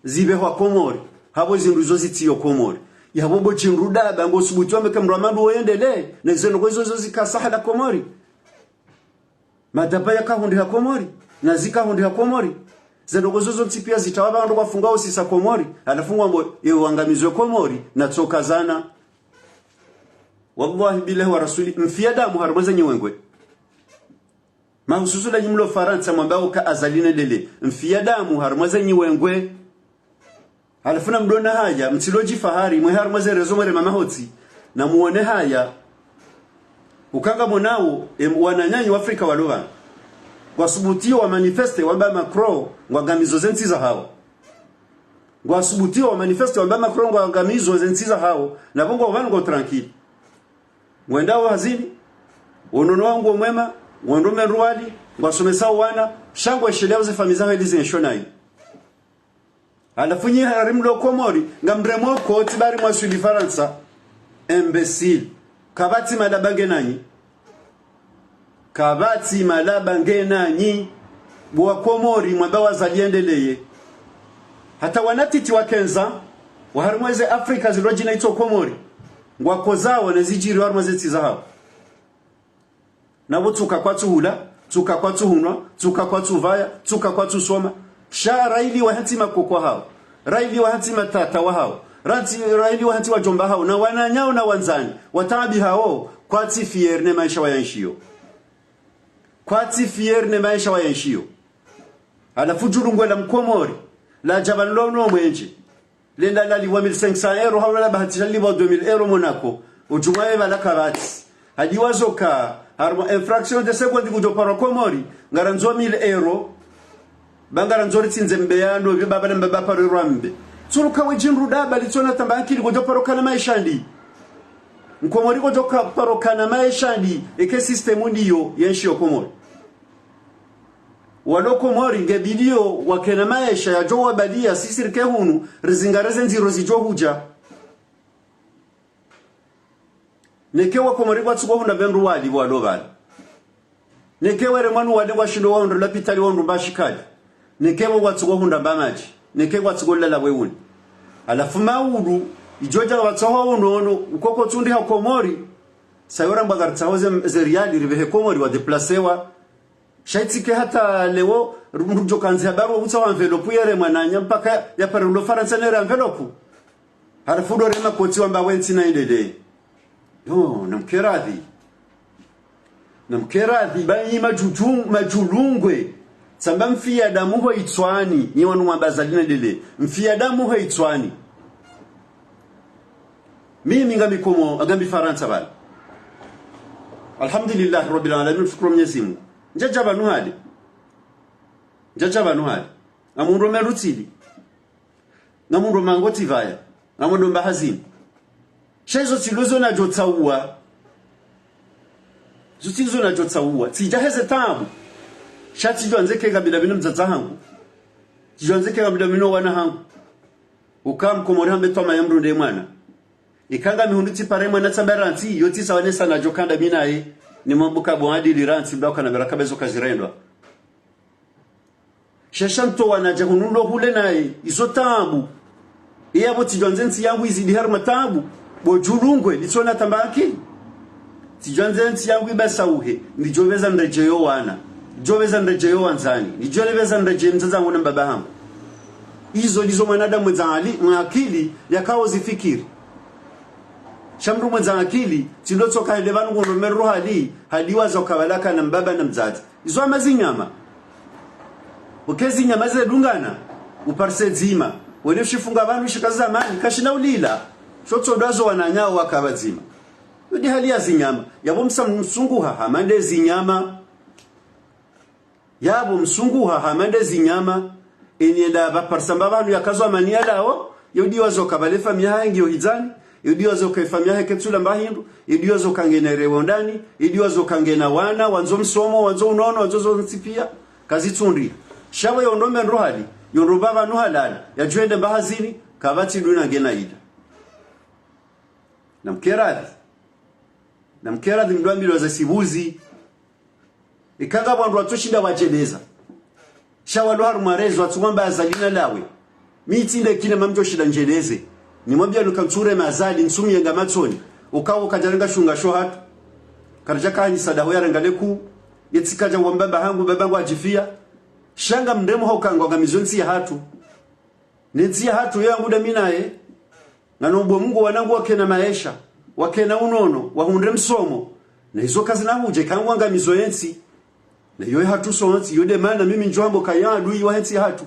Zipvehwa Komori, hapvo zindru izo zitsiyo Komori. Yapvo bo shindru daba, ngo subuti wambe ka mdru wa mandru woyendelee, na izo ndrongoo izo zo zika sahala Komori. Madaba yakahundriha Komori, na zikahundriha Komori. Ze ndrongoo zozo ntsi pia zitawa pvandru wafungao sisa Komori. Halafu ngwambo, ewe wangamizwe Komori, na tsoka zana. Wallahi billahi wa rasuli, mfia damu harumwa ze nyiwengwe. Mahususu la nyi mlo Farantsa mwambao ka Azali nendele. Mfia damu harumwa ze nyiwengwe. Halafu na mdona haya, mtsilo djifahari, mwe harumwa ze rezo mwere mama hotsi, na muone haya. Ukanga monao, em, wananyanyu wa Afrika walo pvanu. Ngwasubutio wa manifeste wamba Macron, ngwangamizo ze ntsi zahawo. Ngwasubutio wa manifeste wamba Macron, ngwangamizo ze ntsi zahawo, na pvo ngwao pvanu ngwao tranquille. Ngwendao hazini, wonono wangu wo mwema, ngwendo mendru wali, ngwasomesao wana, sha ngweshelea ze famiyi zahawo ili zenshio nayi. Halafu nyi hari mlo Komori, ngamremo koti bari mwaswili Farantsa. Imbécile. Kapvatsi madaba nge nanyi. Kapvatsi madaba nge nanyi. Bo wa Komori, mwamba wa Azali yendeleye. Hata wana titi wa quinze ans, Wa harimwa ze Afrika zilo djina itso Komori, ngwakozao ne zidjiriyo harimwa ze ntsi zahao. Na pvo tsuka kwatsuhula, tsuka kwatsuhunwa, tsuka kwatsupvaya, tsuka kwatsusoma. Sha railiwa hantsi makoko hao, railiwa hantsi matata wahao, rantsi, railiwa hantsi wadjomba hao, na wananyao na wandzani, wataabihao, kwatsi fier ne maesha wayanshiyo. Kwatsi fier ne maesha wayanshiyo. Halafu djulungwe la Mkomori, ladja pvanu lo no mwenje. Lenda lalipvwa mille cinq cents euros, hau labahatisha lipvwa deux mille euros Monaco. Udjumwa ye pvala kapvatsi. Hadi wazoka, harumwa infraction de seconde kudjoparwa Komori, ngarandzo mille euros. Ba ngarandzo ritsindze mbe yanu, pvi baba na mbaba paro rwa mbe. Tsuruka we djindru daba, litsona tamba akili, kudjoparo kana maesha ndi. Mkomori kudjoka paro kana maesha ndi, eke système ndiyo, yenshi yo Komori. Walo Komori nge bidiyo wakena maesha yadjo wabalia sisi rike hunu, rizingare ze ndziro zidjo hudja. Neke wa Komori kwatsuko hundra pvendru wali walo pvali. Neke were mwanu wale washindo wahundre lapitali wahundru mba shikali. Neke wo kwatsuko hundra mba madji. Neke kwatsuko lala weuni. Halafu maudu, idjo dja watsoho unono, ukoko tsundi ha Komori, sayora mba ngaritsaho ze, ze riali ripvehe Komori wa déplacewa, sha itsike hata leo, mndru djo kandzi habaru wa utsaho enveloppe yere mwananya mpaka yapare ulo Farantsa nere enveloppe. Halafu ndo rema kotsi wamba wentsi na indele. Yo, namkeradhi. Namkeradhi, ba nyi madjudju-, madjulungwe. Tsamba mfia damu ho itswani, nyi wanu wamba Azali na indele. Mfia damu ho itswani. Mimi ngami Komo, ngami Farantsa pvanu. Alhamdulillahi Rabbil Alamin, shukuru Mwenyezi Mungu. Ndjadja pvanu hale. Ndjadja pvanu hale. Ngamundro merutsili. Ngamundro mango tsipvaya. Ngamundro mba hazini. Sha izo tsi ndo zo nadjo tsauwa. Zo tsi ndo zo nadjo tsauwa. Tsidja heze taabu. Sha tsidjo andze ke kabila pvinu mdzadze hangu. Tsidjo andze ke kabila pvinu wana hangu. Uka Mkomori hambe twama ya mndru nde mwana. Ika ngami hundru tsipare mwana tsamba rantsi, yo tsi sawa ne sa nadjo kandra mi naye, ni mambo ka bo adili rantsi, mba ukana pvera kabezo kazirendwa. Sha sha mtowa nadja hunu ndo hule naye, izo taabu. Iya pvo tsidjo andze ntsi yangu izidi harumwa taabu, bo djulungwe, litsona tamba akili. Tsidjo andze ntsi yangu ibasauhe, ndidjo pveza ndredjeyo wana. Ndidjo pveza ndredjeyo wandzani. Ndidjo pveza ndredjeyo mdzadze hangu na mbaba hangu. Izo ndizo mwanadamu mwendza ali-, mwa akili, yakao zifikiri. Sha mndru mwendza akili, tsi ndo tsoka hende pvanu ngundro meru hali, hadi wazo kabala kana mbaba na mdzadze. Izo hama zinyama. Uke zinyama zedungana, uparise dzima. Wene ushifunga pvanu shika zamani, kashina ulila. Sho tso ndo zo wananyao waka pvadzima. Yo ndi hali ya zinyama. Yapvo msa msunguha, hama nde zinyama. Yapvo msunguha hama nde zinyama, eni enda pvaparisa mba pvanu yakazo amani yalawo, yo ndiwazo kabale famiya hahe ngiyo hidzani, yo ndiwazo ka ifamiya hahe ketsula mba hindru, yo ndiwazo ka ngena rewo ndani, yo ndiwazo ka ngena wana, wandzo msomo, wandzo unono, wandzo zontsi piya, kazitsundi. Sha pvo yo ndo mendro hali, yo ndo mba pvanu halala, yadjo ende mba hazini, kapvatsi duna ngena ida. Namkeradhi. Namkeradhi mndru ambilwa za sibuzi. Ika ngapvo wandru watsoshinda wadjeleza. Sha walo harumwa rezo watsuwamba Azali na lawe. Mi tsi nde kina mamdjo shinda ndjeleze. Nimwambia nuka ntsurema Azali, ntsumiyenga matsoni. Ukawo kadjarenga shunga sho hatru. Karadja kahanyisa daho yarenga leku. Yetsi kadja wamba bahangu, babangu adjifiya. Sha ngamremo hauka ngwangamizo ntsi ya hatru. Ne ntsi ya hatru yo yangu nda mi naye. Ngano mbo Mungu wanangu wakena maesha, wakena unono, wahundre msomo. Na izo kazina hudje kangwangamizo yentsi. Na yo hatru sontsi, yo nde mana mimi ndjo hambo kaya adui wa hentsi ya hatru.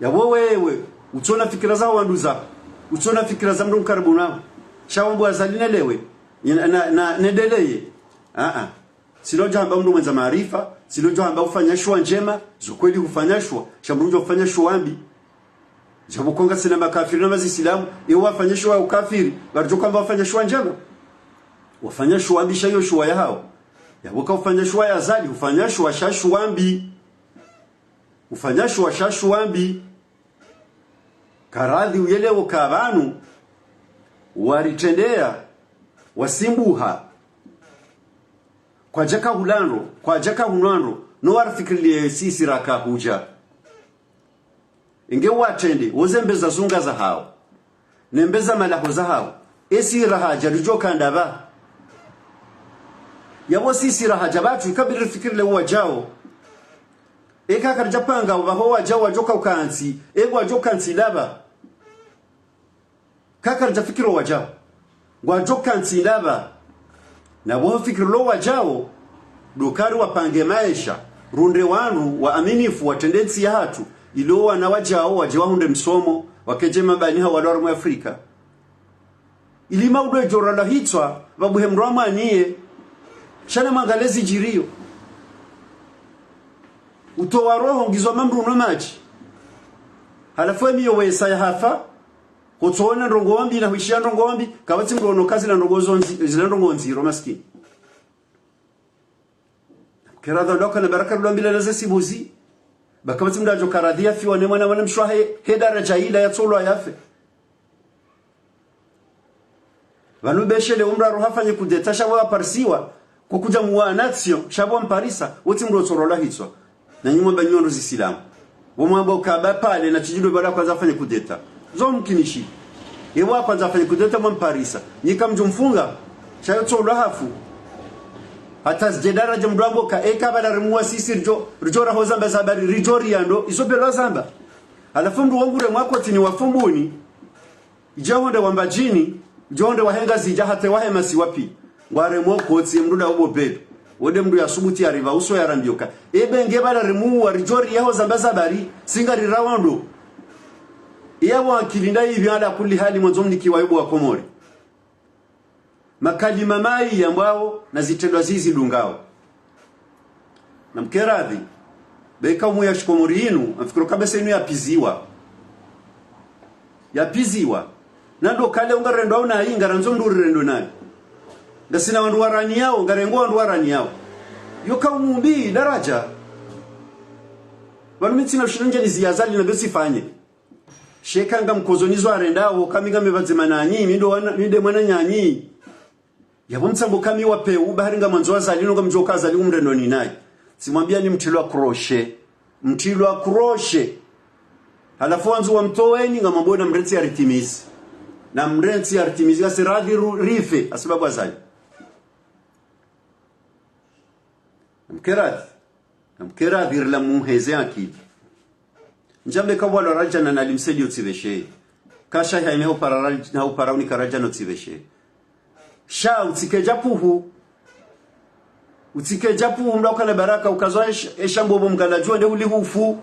Yapvo wewe, utsona fikira za wandru za, utsona fikira za mndru mkaribu nawe. Sha wambo Azali na lawe, na, na, na, nendeleye. Aa. Tsi ndo djo hamba mndru mwendza maarifa, tsi ndo djo hamba ufanya shuwa ndjema, zo kweli hufanya shuwa, sha mndru ndjo hufanya shuwa mbi. Djapvo konga tsina makafiri na mazisilamu, ewo wafanya shuwa ya ukafiri, ngaridjo hamba wafanya shuwa ndjema. Wafanya shuwa mbi sha yo shuwa ya hawo. Yapvo ka ufanya shuwa ya Azali, ufanya shuwa sha shuwa mbi. Ufanya shuwa sha shuwa mbi. Karadhi uyelewo ka pvanu, waritrendeya, wasimbuha. Kwadjaka hula ndro, kwadjaka hunwa ndro, no warifikirilie sisi raka hudja. Inge watrende, woze mbeza zunga zahawo. Ne mbeza malaho zahawo. Esi raha dja ridjo kandapva. Yapvo sisi raha dja pvatsu, ikabidi rifikiri le wadjao. Eka karidja panga, pvaho wadjao wadjo ka ukantsi, ego wadjo kantsi lapva. Kakaridja fikiri wadjao. Ngwadjo kantsi lapva. Na pvo fikiri lo wadjao, ndo kari wapange maesha, runde wandru waaminifu watrende ntsi yahatru, ili wana wadjao wadje wahundre msomo, wakedje mabani ha walo harumwa Afrika. Ili maudwe djora la hitswa, pvabuhe mdru amwaniye, sha namwangalie zidjiriyo. Utowa roho ngizo mamdru no madji. Halafu emiyo wesa yahafa, kotsoona ndrongoo mbi na huishiya ndrongoo mbi, kapvatsi mdru ono ka zila ndrongoo zo ndzi-, zila ndrongoo ndziro maskini. Kera dha ndoka na baraka ndo mbila na ze sibuzi. Ba kapvatsi mdru adjo karadhi yafiwa ne mwana, mwana mshe wahe, he daraja ila yatsolwa yafe. Pvanu beshe le umra roha fanye kudeta sha pvo aparisiwa, kukudja muwa natsio, sha pvo mparisa, wotsi mdru otsorolwa hitswa. Na nyi mwamba nyi wandru zisilamu. Wo mwamba ukaba pvale na tsidjidwe pvala kwandza afanye kudeta. Zo mkinishi. Ewa kwandza afanye kudeta mwamparisa. Nyi kamdjo mfunga. Sha yotsolwa hafu. Hata zidje daraja mdru amboka, eka pvala rimuwa sisi ridjo, ridjo raho zamba zabari, ridjo riya ndo, izo pvelo zamba. Halafu mdru wongure mwakotini wa Fumbuni, idja honde wa Mbadjini, idja honde wahe Ngazidja hata wahe masiwa pia. Ngware mokotsi ye mdru nda ubo bedo. Wonde mdru yasubuti yaripva uso yarambiyo ka. Ebe nge pvala rimuwa ridjo riya ho zamba zabari, si ngari rawa ndo. Iya wa akili nda ipvi ala kulli hali mwandzo mnikiwa ibo wa Komori. Makalima mayi yambwao na zitrendwa zizi dungao. Na mkeradhi, beka umu ya shikomori inu, amfikiro kabisa inu yapiziwa. Yapiziwa. Na ndo kale ungarendwa unayi, ngarandzo mdru rirendwe nayi. Ngasina wandru warani yao, ngarengo wandru warani yao. Yoka umumbi, daraja. Pvanu mi ntsina ushinda ndje nizi ya Azali na pvyo sifanye. Sheka ngamkozo nizo arendao, kami ngamepvadzima nanyi, mi ndo wana, mi nde mwananyanyi. Yapvo mtsambo kami wa peu, bahari ngamwandzo Azali, no ngamdjoka Azali umrendo ni nayi. Tsimwambia ni mtrilwa kroshe. Mtrilwa kroshe. Halafu wandzu wamtoweni, ngamwambo na mrentsi ya ritimizi. Na mrentsi ya ritimizi, ngasi radhi ru-, rife, hasibabu Azali. Mkeradhi. Namkeradhi rila muheze akili. Ndjambe ka pvwalo radjana na limseli yotsipveshe. Kasha haine hupara ra-, na hupara unika radjana yotsipveshe. Sha utsike dja puhu. Utsike dja puhu mdru ukana baraka ukazwa esh-, esha mbobo mgala djuwa nde huli hufu.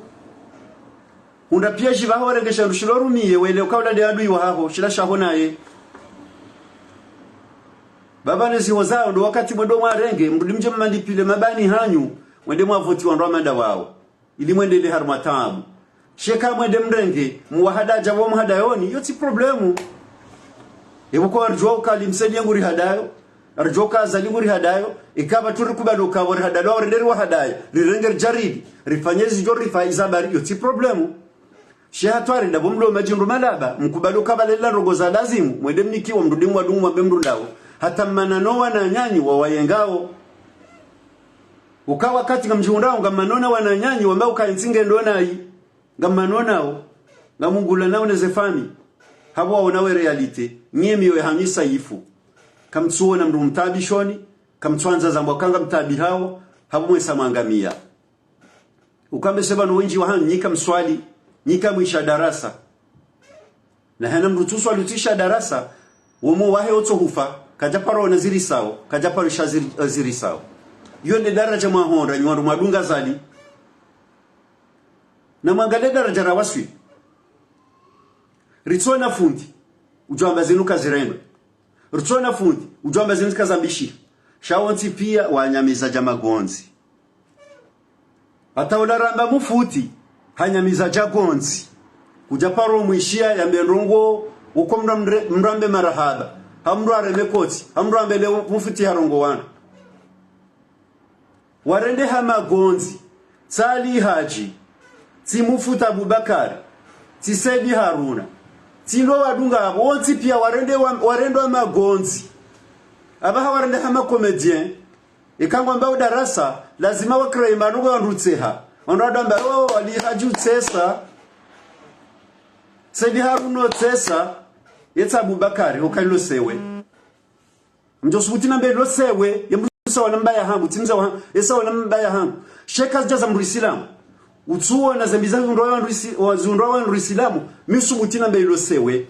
Hundra pia shiva ho rengesha ndushilo rumiye wele ukaula nde adui wahaho, shila shaho naye. Baba ne ziho zao ndo wakati mwendo mwarenge, mrudi mdje mmalipvile mabani hanyu, mwende mwavoti wandru wa manda wao. Ili mwendele harumwa taabu. Sheka mwende mrenge, muwahada dja wo muhadayoni, yotsi problemu. Ebu kwa ridjuwa uka limseli yangu rihadayo, ridjuwa uka Azali ngu rihadayo, ikaba turi kubali uka wo rihadalo, wo renderi wahadayo, rirenge rijaridi, rifanye zidjo rifa izabari, yotsi problemu. Sheha twari ndapvo mlo madjindru malaba, mkubali uka pvalela ndrongo za lazimu, mwende mnikiwa mrudi mwadungu mwambe mrundao. Hata mmana no wananyanyi wa wayengao. Uka wakati ngamdjihundrao, ngammanona wananyanyi, wamba uka intsi ngendo nayi. Ngammanonao, ngamungula nao neze fami. Hapvo waona we réalité, nyemi we hanyisa ifu. Kamtsuona mdru mtaabishoni, kamtsuandza zambwa ka ngamtaabihao, hapvo mwesa mwangamia. Ukambe seba no wendji wahanyu, nyi kamswali, nyi kamwisha darasa. Na hena mdru tsuswali utsisha darasa, womo wahe otso hufa, kadja paro ona zirisao, kadja paro isha ziri-, zirisao. Yo nde daraja mwahondra, nyi wandru mwadunga Azali. Na mwangalie daraja ra waswi. Ritsona fundi, udjo amba zinu kazirendwe. Ritsona fundi, udjo amba zinu kazambishiha. Sha wontsi pia wanyamiza dja magondzi. Hata ula ramba mufuti, hanyamiza dja gondzi. Kudja paro mwishiya yambe ndrongo, uko mra-, mre-, mrambe marahaba. Ha mdru areme koti, ha mdru ambe le mufuti harongoa wana. Warende ha magondzi, tsi Ali Hadji, tsi Mufuti Abubakari, tsi Saidi Haruna, tsi ndo wadunga apvo, wontsi pia warende wa-, warendwa magondzi. Apvaha warende ha ma comédien, eka ngwamba udarasa, lazima wa créer manu ngwandutseha. Wandru wadamba, oh, Ali Hadji utsesa. Saidi Haruna utsesa, yetsa Abubakari, uka ilo sewe. Mdjo subuti nambe ilo sewe, ye mdru sawa na mbaba hangu, tsi mze wa, ye sawa na mbaba hangu. Sha eka zidja za mdru Isilamu. Utsuona zembi za zihundrwa wa mdru Isi-, wa zihundrwa wa mdru Isilamu, mi usubuti nambe ilo sewe.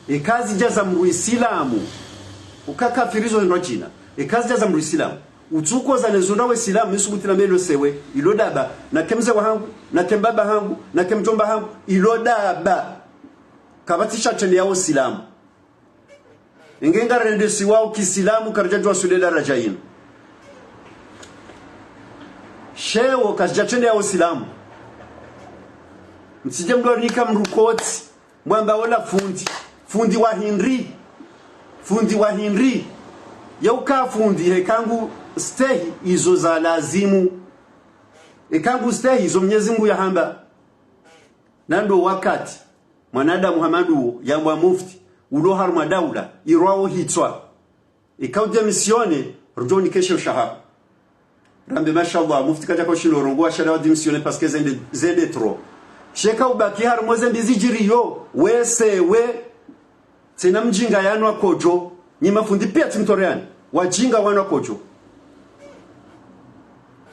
Eka zidja za mdru Isilamu. Uka kafiri zo ndro djina. Eka zidja za mdru Isilamu. Utsukoza ne zihundrwa wa Isilamu, mi usubuti nambe ilo sewe, ilo daba, nake mze wa hangu, nake mbaba hangu, nake mdjomba hangu, ilo daba. Kapvatsi sha trende ya Usilamu. Inge ngarendesiwao kiislamu karidjadjuwa sude daraja inu. Sheo kazidja trende ya Usilamu. Mtsidje mdorinika mdru kotsi, mwamba ola fundi. Fundi wa hindri. Fundi wa hindri. Yauka fundi, eka ngu stehi izo za lazimu. Eka ngu stehi izo Mnyezi Mungu yahamba. Na ndo wakati mwanadamu hama nduwo yambwa mufti, ulo harumwa daula, irwao hitswa. Eka udémissionné, rudjo nikeshe ushaha. Rambe, mashallah, mufti kadjaka ushindo urongowa, sha nda wa démissionné parce que zende, zende trop. Sha eka ubaki harumwa zembi zidjiriyo, we sewe, tsena mdjinga yanwa kodjo, nyi mafundi piya tsi mtoreani, wadjinga wanwa kodjo.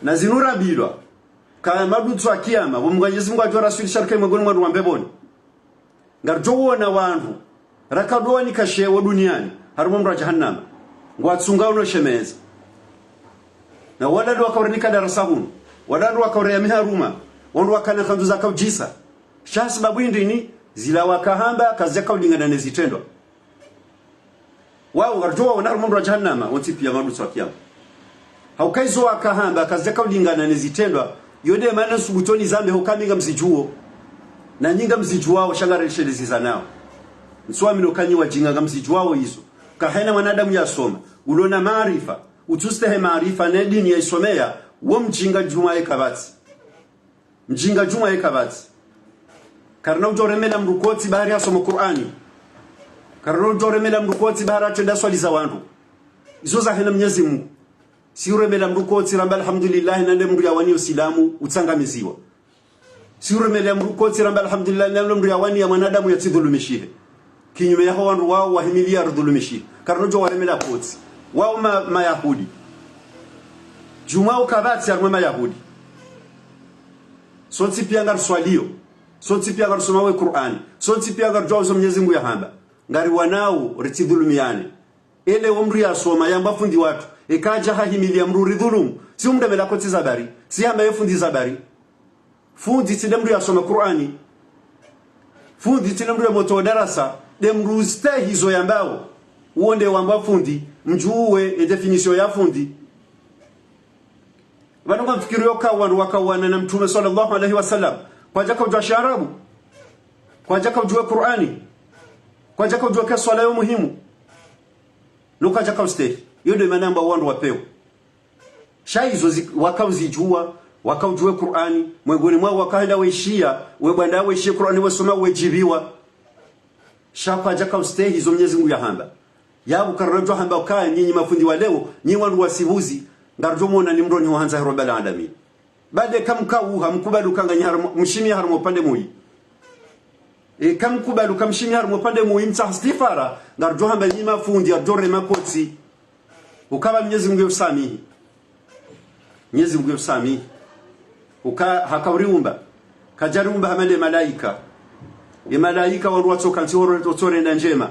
Na zinu rambilwa, ka madutso ya kiyama, wo Mnyezi Mungu adjo rasuli sha rike mwengoni mwa wandru wa mbepvoni. Ngaridjo wona wandru, raka ndo wanika sheo duniani, harumwa moro wa jahannama, ngwatsunga uno shemeza. Na wala ndo wakaurinika darasa hunu, wala ndo wakaureya miharuma, wandru wakana kanzu za kaudjisa. Sha sababu hindri ni, zila wakahamba, kazidjaka ulingana ne zitrendwa. Wao, ngaridjo waona harumwa moro wa jahannama, wontsi piya madutso ya kiyama. Hauka izo wakahamba, kazidjaka ulingana ne zitrendwa, yo nde mana nsubutu nizambe hoka mi ngamzidjuwo. Na nyi ngamzidjuwao, sha ngarishelezi zanao. Ntsuamino ka nyi wadjinga ngamzidjuwao izo. Kahena mwanadamu yasoma, ulo na maarifa, utsustehi maarifa, ne dini yaisomeya, wo mdjinga djumwa ye kapvatsi. Mdjinga djumwa ye kapvatsi. Karina udjo remela mdru kotsi bahari hasoma Kur'ani. Karina udjo remela mdru kotsi bahari hatrenda swali za wandru. Izo zahena Mnyezi Mungu. Si uremela mdru kotsi ramba alhamdulillah, nande mdru yawani Usilamu, utsangamiziwa. Si uremela mdru kotsi ramba alhamdulillah, nande mdru yawani ya mwanadamu yatsidhulumishihe. Kinyume yaho wandru wao wahimiliya ridhulumishihe. Karina udjo waremela kotsi. Wao ma, Mayahudi. Djumwa ukapvatsi harumwa Mayahudi. Sontsi piya ngariswaliyo. Sontsi piya ngarisomao ye Kur'ani. Sontsi piya ngaridjuwao zo Mnyezi Mungu yahamba. Ngariwanao, ritsidhulumiyane. Ele wo mdru yasoma, yambwa fundi watru. Eka hadja hahimiliya mdru ridhulumu. Si umremela kotsi za bari. Si hamba ye fundi za bari. Fundi tsi nde mdru yasoma Kur'ani. Fundi tsi nde mdru yamoto darasa. Nde mdru ustehi zo yambao. Uwo nde wambwa fundi. Mdjuwe ye définition ya fundi. Pvanu ngamfikiriyo ka wandru wakawana na Mtrume swallallahu alayhi wa sallam, kwadjaka udjuwa shiarabu, kwadjaka udjuwa Kur'ani, kwadjaka udjuwa ke swala yo muhimu. No kwadjaka ustehi. Yo nde mana yamba wandru wa pewu. Sha izo zi-, wakauzidjuwa, wakaudjuwa Kur'ani, mwengoni mwawo wakahenda weishiya, we bwanda weishiya Kur'ani wesoma wedjipviwa. Sha kwadjaka ustehi zo Mnyezi Mungu yahamba. Yapvo karina udjo hamba ukaya nyinyi mafundi wa leo, nyi wandru wa sibuzi, ngaridjo mwona ni mdroni ho handza he Rabbal Alamin. Bade kamkauha, mkubali uka nganyi harumwa, mshimi harumwa upande muyi. E, kamkubali uka mshimi harumwa upande muyi, mtsaha stifara, ngaridjo hamba nyi mafundi, ngaridjo rema kotsi. Ukaya Mnyezi Mungu yasamihi. Mnyezi Mungu yasamihi. Uka hakauriumba. Kadjariumba hama nde malaika. Ye malaika wandru watsoka ntsi horo, watsorenda ndjema.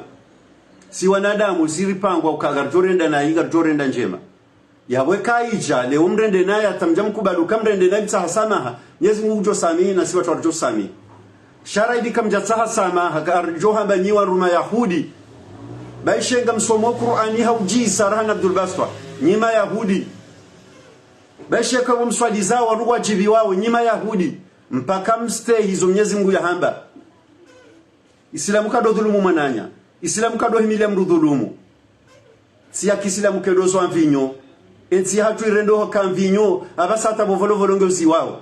Si wanadamu, si ripangwa uka ngaridjorenda nayi, ngaridjorenda ndjema. Yapvo eka idja, leo mrende nayi, hata mdja mkubali uka mrende nayi, mtsaha samaha. Mnyezi Mungu udjo samihi, na si watru waridjo samihi. Sha raidi kamdjatsaha samaha, ngaridjo hamba nyi wandru Mayahudi. Baishe ngamsomo Kur'ani haudjisa raha na Abdul Bastwa. Nyi Mayahudi. Baishe ka wo mswali zao wandru wadjipviwao, nyi Mayahudi. Mpaka mstehi zo Mnyezi Mungu yahamba. Isilamu kado dhulumu mwananya. Isilamu kado himiliya mdru dhulumu. Ntsi ya kiisilamu kendo zo mvinyo. Entsi yahatru irendo hoka mvinyo, apvasa hata pvo volovolo ngeuziwao.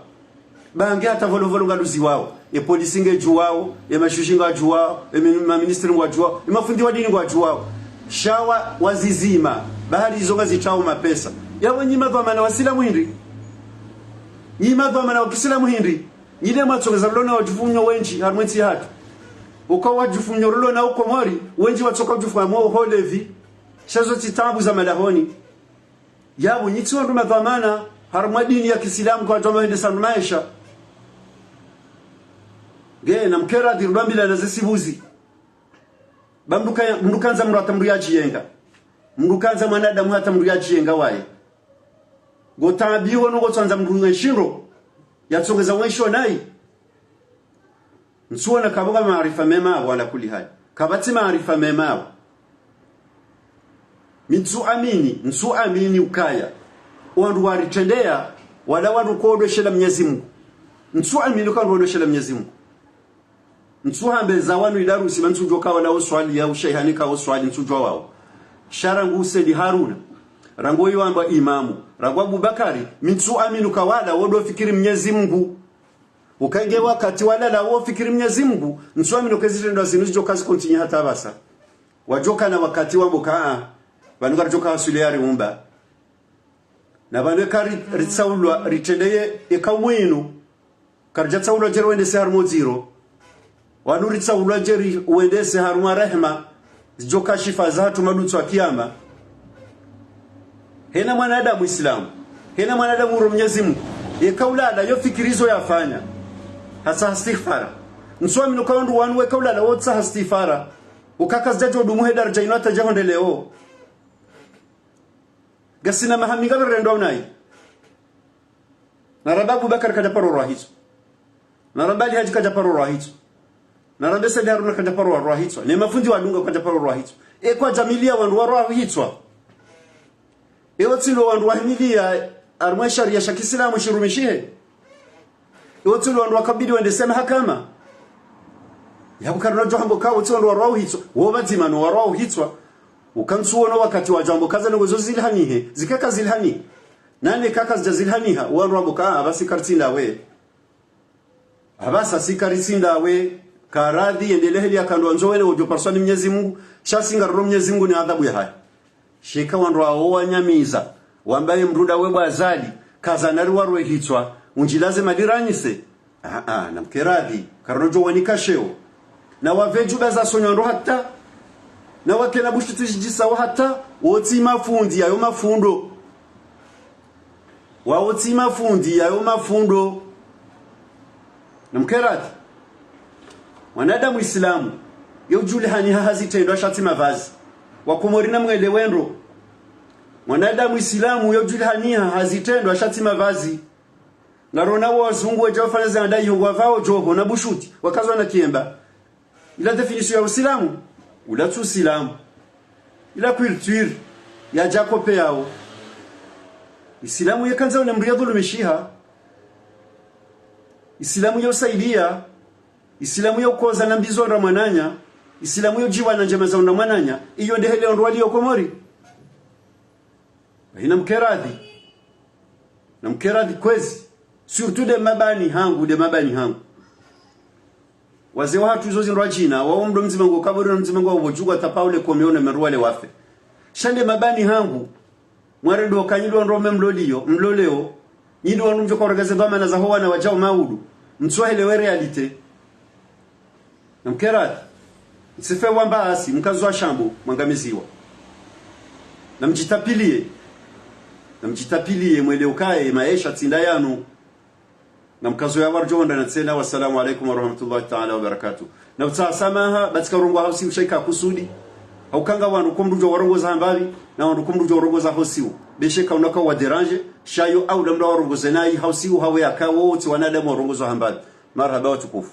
Bange hata volovolo ngaluziwao. E polisi ngedjuwao, e majuji ngwadjuwao, e min-, maministri ngwadjuwao, e mafundi wa dini ngwadjuwao. Sha wa, wazizima, bahari izo ngazitsao mapesa. Yapvo nyi madhwamana wa silamu hindri? Nyi madhwamana wa kiisilamu hindri? Nyi nde mwatsongeza rilo na wadjufunyo wendji harumwa entsi yahatru. Uka wadjufunyo rilo na Komori, wendji watsoka udjufu hamwe ho levi. Sha zo tsi taabu za malahoni. Yapvo nyi tsi wandru madhwamana harumwa dini ya kiislamu, kwadjwamba hwendesa wandru maesha. Nge, namkeradhi rudwambilana ze sibuzi. Ba mndru ka-, mndru kandza mndru hata mndru yadjiyenga. Mndru kandza mwanadamu hata mndru yadjiyenga waye. Ngo taabiho no ngo tsandza mndru wenshi ndro, yatsongeza wenshi onayi. Ntsuona kapvo ka maarifa mema apvo, ala kulli hali. Kapvatsi maarifa mema apvo. Mi ntsu amini, ntsu amini ukaya wandru waritrendeya, wala wandru kodweshela Mnyezi Mungu. Ntsu amini uka wandru wandru weshela Mnyezi Mungu. Ntsu hamba eza wanu idarusi, ma ntsu djoka wala oswali ya ushaihani ka oswali, ntsu djuwa wawo. Sha rangu Said Haruna, rangu oyo wambwa imamu, rangu Abubakari, mi ntsu amini uka wala wodo fikiri Mnyezi Mungu. Uka nge wakati walala wo fikiri Mnyezi Mungu, ntsu amini uka ezitrendwa zinu zidjoka zikontinye hata pvasa. Wadjoka na wakati wambo ka, a, pvanu ngaridjoka haswili yariumba. Na pvanu eka ri-, ritsaulwa, ritrendeye, eka umwinu. Karidjatsaulwa djeri wendese harumwa udziro. Wanu ritsaulwa djeri wendese harumwa rehema. Zidjoka shifa zahatru madutso ya kiyama. Hena mwanadamu islamu. Hena mwanadamu uro Mnyezi Mungu. Eka ulala, yo fikiri zo yafanya. Hatsaha istighfara. Ntsu amini uka wandru wanu weka ulala, wotsaha istighfara. Uka kazidjadjo dumu he daradja inu hata djahondeleo. Ngasina maha minga pvo rirendwa unayi. Na ramba Abubakar kadjaparo rwahitswa. Na ramba Ali Hadji kadjaparo rwahitswa. Na ramba Said Haruna kadjaparo rwahitswa. Ne mafundi wadunga kadjaparo rwahitswa. E kwadjamiliya wandru warwahitswa. E wotsi ndo wandru wahimiliya harumwa sharia sha kiislamu shirumishihe. Iwo tsi ndo wandru wakabidi wendese mahakama. Yapvo karina djo hamba uka wo tsi ndo wandru warwahitswa. Wo pvadzima no warwahitswa. Uka ntsuono wakati wadjo hamba uka ze ndrongoo zo zilihanihe, zikaka zilihaniha. Nane kaka zidja zilihaniha, wandru wamba uka, a, apvasa si karitsi ndawe. Apvasa si karitsi ndawe, karadhi, yendele heli yakandwa ndzo wene wodjo parswa ni Mnyezi Mungu, sha si ngariro Mnyezi Mungu ni adhabu yahahe. Sheka wandru wawo wanyamiza, wamba ye mndru ndawe bwa Azali, kaza nari warwahitswa, undjilaze mali ranyise. A, a, namkeradhi, karino djo wanika sheo. Na wapve djuba za sonyo ndro hata, na wakena bushuti zidjisa wa hata, wotsi mafundi yayo mafundo. Wawo tsi mafundi yayo mafundo. Namkeradhi. Mwanadamu islamu, yo udjulihaniha ha zitrendwa sha tsi mavazi. Wakomori namwelewe ndro. Mwanadamu islamu, yo udjulihaniha ha zitrendwa sha tsi mavazi. Ngarona wazungu wedja wafanya zanda iyo ngwapvao djoho na bushuti, wakazwa na kiemba. Ila définition ya usilamu, ula tsi usilamu. Ila culture yadja kope yawo. Isilamu yekandza une mndru yadhulumishiha. Isilamu yo usaidia. Isilamu yo ukoza na mbi zo ndra mwananya. Isilamu yo udjiwa na ndjema za undra mwananya. Iyo nde heli ondro waliyo Komori. Bahi namkeradhi. Namkeradhi kwezi. Surtout nde mabani hangu, nde mabani hangu. Wazee wahatru izo zindrwa djina, wawo mndro mdzima ngo kaburi na mdzima ngo wapvo djugwa tapvaule komiona meruwa le wafe. Sha nde mabani hangu, mwarendo kanyi ndo wandru waume mloliyo, mloleo, nyi ndo wandru mdjo kauragaze dhwamana za ho wana wadjao maudu, mtsuelewe réalité. Namkeradhi. Mtsife wamba asi, mkazo wa shambo, mwangamiziwa. Namdjitapiliye. Namdjitapiliye, mwelewe ukaye, maesha tsi nda yanu. Namkazo ya warjo wandana tsena, wassalamu alaikum warahmatullahi taala wabarakatuh. Na utsaha samaha, ba tsika urongoa hausiu sha ika kusudi. Hauka nga wandru ko mndru djo warongoza hambapvi, na wandru ko mndru djo warongoza hausiu. Be sheka unaka wa déranger, sha yo aula mndru warongoze nayi, hausiu hawe yaka wo, tsi wanadamu warongoza hambapvi. Marahaba watukufu.